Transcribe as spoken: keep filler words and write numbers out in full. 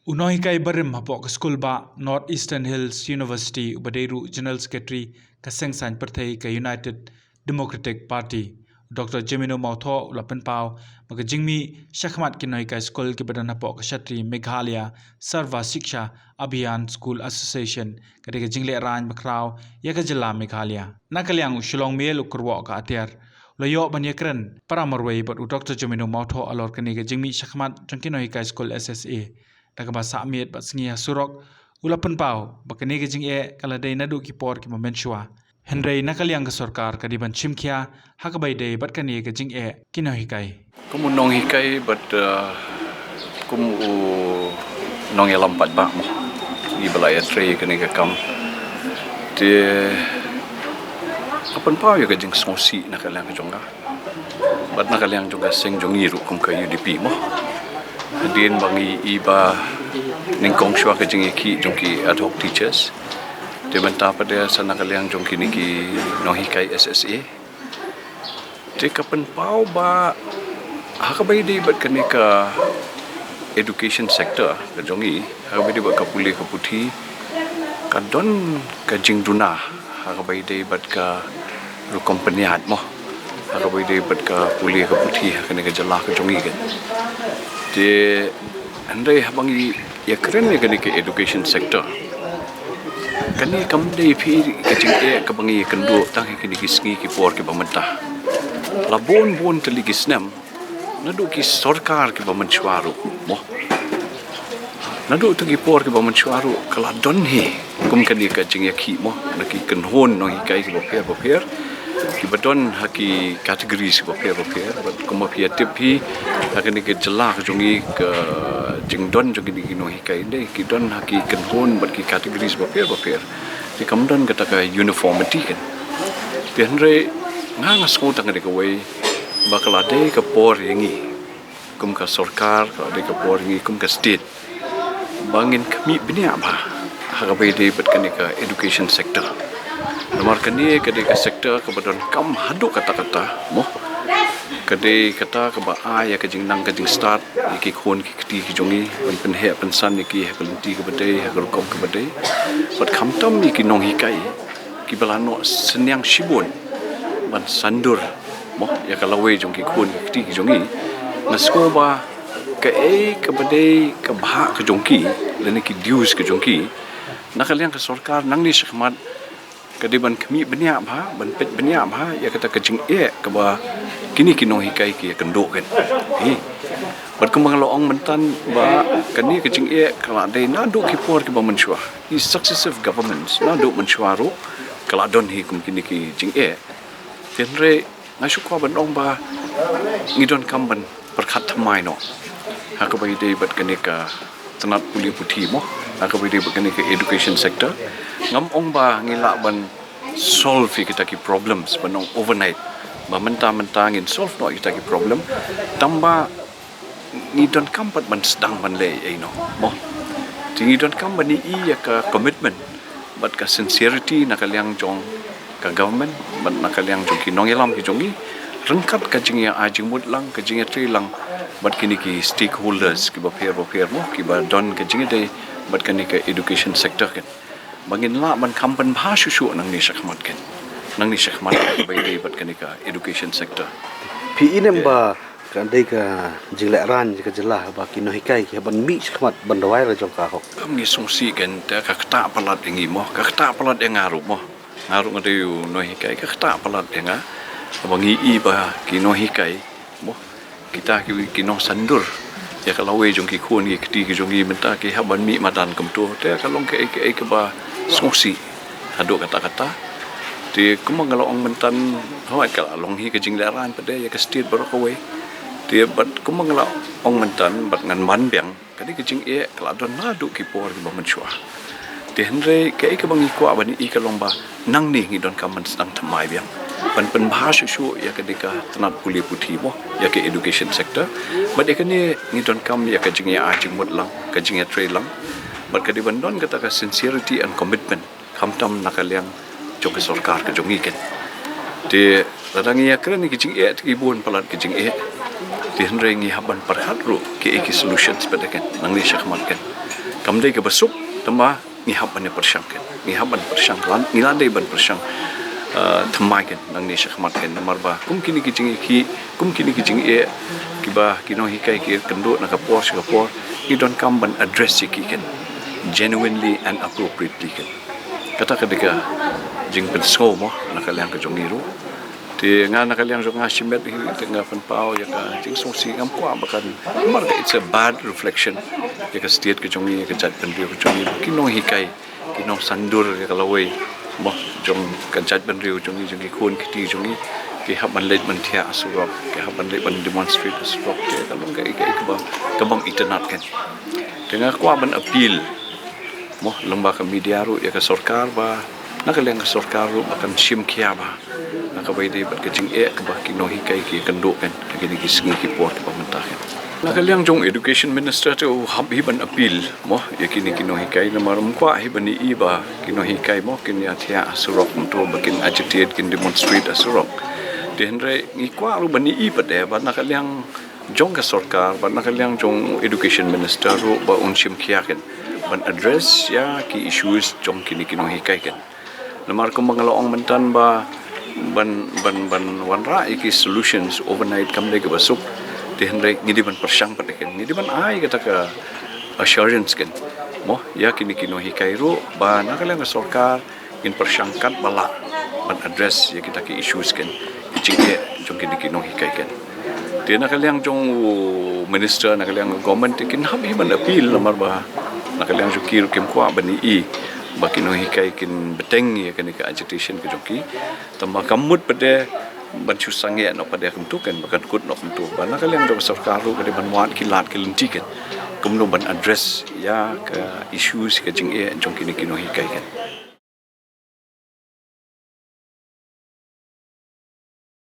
U nonghikai barim hapoh ka skul bah North Eastern Hills University uba dei ruh General Secretary ka seng saiñ pyrthei ka United Democratic Party, Doctor Jemino Mawthoh u la pynpaw ba ka jingmih shakhmat ki nonghikai skul kiba don hapoh ka shatri Meghalaya Sarva Shiksha Abhiyan School Association ka dei ka jinglehrain bakhraw ïa ka jylla Meghalaya. Na ka liang u Shillong Mail u kyrwoh ka atiar u la ïoh ban ïakren para marwei bad u Doctor Jemino Mawthoh halor kane ka jingmih shakhmat jong ki nonghikai skul S S A, da kaba sah miet bad sngi ha surok. U la pynpaw ba kane ka jingeh ka la dei naduh ki por kiba mynshuwa, hynrei na ka liang ka sorkar ka dei ban shim khia ha kaba ïadei bad kane ka jingeh ki nonghikai. Kum u nonghikai bad, uh, kum u nongïalam paidbah mo, iba la ïatrei kane ka kam, te ka pynpaw ïa ka jingsngewsih na ka liang ka jong nga bad na ka liang jong ka seng jong ngi ruh kum ka U D P mo. Hadien ba ngi i ba nyngkong shuwa ka jingïakhih jong ki ad hoc teachers, te mynta pat de sa na ka liang jong kine ki nonghikai S S A, te ka pynpaw ba ha kaba ïadei bad kane ka education sector ka jong ngi, ha kaba ïadei bad ka pule ka puthi, ka don ka jingduna ha kaba ïadei bad ka rukom pynïaid mo, ha kaba ïadei bad ka pule ka puthi ha kane ka jylla ka jong ngi kan. Te hynrei haba ngi ïakren ïa kane ka education sector, kane kam dei phi ka jingeh kaba ngi ïakynduh tang ha kine ki sngi ki por kiba mynta. La bun bun tylli ki snem naduh ki sorkar kiba mynshuwa ruh mo, naduh tu ki por kiba mynshuwa ruh ka la don hi kum kane ka jingïakhih mo, na ki kynhun nonghikai kiba pher bapher, kiba don ha ki categories kiba pher bapher. Bad kumba phi ïa tip hi, ha kane ka jylla ka jong ngi, ka jingdon jong kine ki nonghikai dei ki don ha ki kynhun bad ki categories bapher bapher, te kam don kata ka uniformity kan. Te hynrei nga nga sngew tang ka dei kawei ba ka la dei ka por ïa ngi kum ka sorkar, ka la dei ka por ïa ngi kum ka state ba ngin khmih bniah bha ha kaba ïadei bad kane ka education sector. Namar kane ka dei ka sector kaba donkam haduh katta katta mo. Ka dei kata kaba ai ïa ka jingnang ka jingstad ïa ki khun ki kti ki jong ngi, ban pynheh pynsan ïa ki ha ka lynti kaba dei, ha ka rukom kaba dei. Bad khamtam ïa ki nonghikai kiba la noh synñiang shibun ban sandur mo ïa ka lawei jong ki khun ki kti ki jong ngi. Nga sngew ba kaei kaba dei ka bhah ka jong ki lane ki dues ka jong ki, na ka liang ka sorkar nangne shakhmat ka dei ban khmih bniah bha, ban peit bniah bha ïa kata ka jingeh kaba kine ki nonghikai ki ïakynduh kan. Hi. Bad kumba nga la ong mynta ba kane ka jingeh ka la dei naduh ki por kiba mynshuwa. Ki successive governments naduh mynshuwa ruh ka la don hi kum kine ki jingeh. Te hynrei nga shu kwah ban ong ba ngi donkam ban pyrkhat thymmai noh ha kaba ïadei bad kane ka tnat pule puthi mo, ha kaba ïadei bad kane ka education sector. Ngam ong ba ngi lah ban solve ïa kita ki problems, ban ong overnight ba mynta mynta ngin solve noh ïa kita ki problem. Tangba ngi donkam pat ban sdang ban leh ei noh mo. Te ngi donkam ban ïohi ïa ka commitment bad ka sincerity na ka liang jong ka government bad na ka liang jong ki nongïalam ki jong ngi, ryngkat ka jingïa ai jingmut lang, ka jingïatrei lang bad kine ki stakeholders kiba pher bapher mo, kiba don ka jingïadei bad kane ka education sector kan. Ba ngin lah ban kham pynbha shuh shuh nangne shakhmat kan. Nangne shakhmat kaba ïadei bad kane ka education sector. Phi i ne em ba ka dei ka jinglehrain ka jylla ba ki nonghikai ki hap ban mih shakhmat ban duwai la jong ka hok. Kam ngi sngewsih kan, te ka ktah palat ïa ngi mo, ka ktah palat ïa nga ruh mo. Nga ruh nga dei u nonghikai, ka ktah palat ïa nga ba ngi i ba ki nonghikai mo, kita ki, ki nongsandur ïa ka lawei jong ki khun ki kti ki jong ngi mynta ki hap ban mih madan kumto. Te ka long kaei kaei kaba sngewsih haduh katta katta. Te kumba nga la ong mynta, hooid ka la long hi ka jinglehrain pat de ïa ka state baroh kawei. Te bad kumba nga la ong mynta bad ngan ban biang, ka dei ka jingeh ka la don naduh ki por kiba mynshuwa. Te hynrei kaei kaba ngi kwah ban ïohi ka long ba nangne ngi donkam ban sdang thymmai biang ban pynbha shuh shuh ïa ka dei ka tnat pule puthi mo, ïa ka education sector. Bad ïa kane ngi donkam ïa ka jingïa ai jingmut lang, ka jingïatrei lang. Bad ka dei ban don kata ka sincerity and commitment khamtam na ka liang jong ka sorkar ka jong ngi kan. Te lada ngi ïakren ïa ki jingeh te ki bun palat ki jingeh. Te hynrei ngi hap ban pyrkhat ruh kiei ki solutions pat de kan nangne shakhmat kan. Kam dei kaba suk, tangba ngi hap ban pyrshang kan. Ngi hap ban pyrshang kan. Ngi la dei ban pyrshang, eh, thymmai kan nangne shakhmat kan. Namar ba kum kine ki jingeh ki, kum kine ki jingeh kiba ki nonghikai ki kynduh na ka por sha ka por, ngi donkam ban address ïa ki kan, genuinely and appropriately kan. Kata ka dei ka jingpynsngew mo na ka liang ka jong ngi ruh. Te nga na ka liang jong nga shimet hi te nga pynpaw ïa ka jingsngewsih, ngam kwah ba kan, namar ka it's a bad reflection ïa ka state ka jong ngi, ïa ka jaitbynriew ka jong ngi. Ki nonghikai, ki nongsyndur ïa ka lawei mo jong ka jaitbynriew jong ngi, jong ki khun kti jong ngi, ki hap ban leit ban thiah surok, ki hap ban leit ban demonstrate surok. Te ka long kaei kaei kaba, ka bym itynnad kan. Te nga kwah ban appeal mo lyngba ka media ruh ïa ka sorkar ba, na ka liang ka sorkar ruh ba kan shim khia bha na kaba ïadei bad ka jingeh kaba ki nonghikai ki kynduh kan ha kine ki sngi ki por kiba mynta kan. Na ka liang jong Education Minister te u hap hi ban appeal mo ïa kine ki nonghikai, namar um kwah hi ban ïohi ba ki nonghikai mo kin ïa thiah ha surok kumto, ba kin agitate, kin demonstrate ha surok. Te hynrei ngi kwah ruh ban ïohi pat de ba na ka liang jong ka sorkar, ba na ka liang jong Education Minister ruh ba un shim khia kan ban address ïa ki issues jong kine ki nonghikai kan. Namar kumba nga la ong mynta ba ban, ban, ban wanrah ïa ki solutions overnight kam dei kaba suk. Te hynrei ngi dei ban pyrshang pat kan, ngi dei ban ai kata ka assurance kan mo ïa kine ki nonghikai ruh ba na ka liang ka sorkar kin pyrshang katba lah ban address ïa kita ki issues kan, ki jingeh jong kine ki nonghikai kan. Te na ka liang jong u minister, na ka liang government te kin hap hi ban appeal, namar ba na ka liang jong ki ruh kim kwah ban ïohi ba ki nonghikai kin bteng ïa kane ka agitation ka jong ki. Tangba kam mut pat de ban shu sangeh noh pat de kumto kan, ba kan kut noh kumto. Ba na ka liang jong ka sorkar ruh ka dei ban wad ki lad ki lynti kan kumno ban address ïa ka issues ka jingeh jong kine ki nonghikai kan.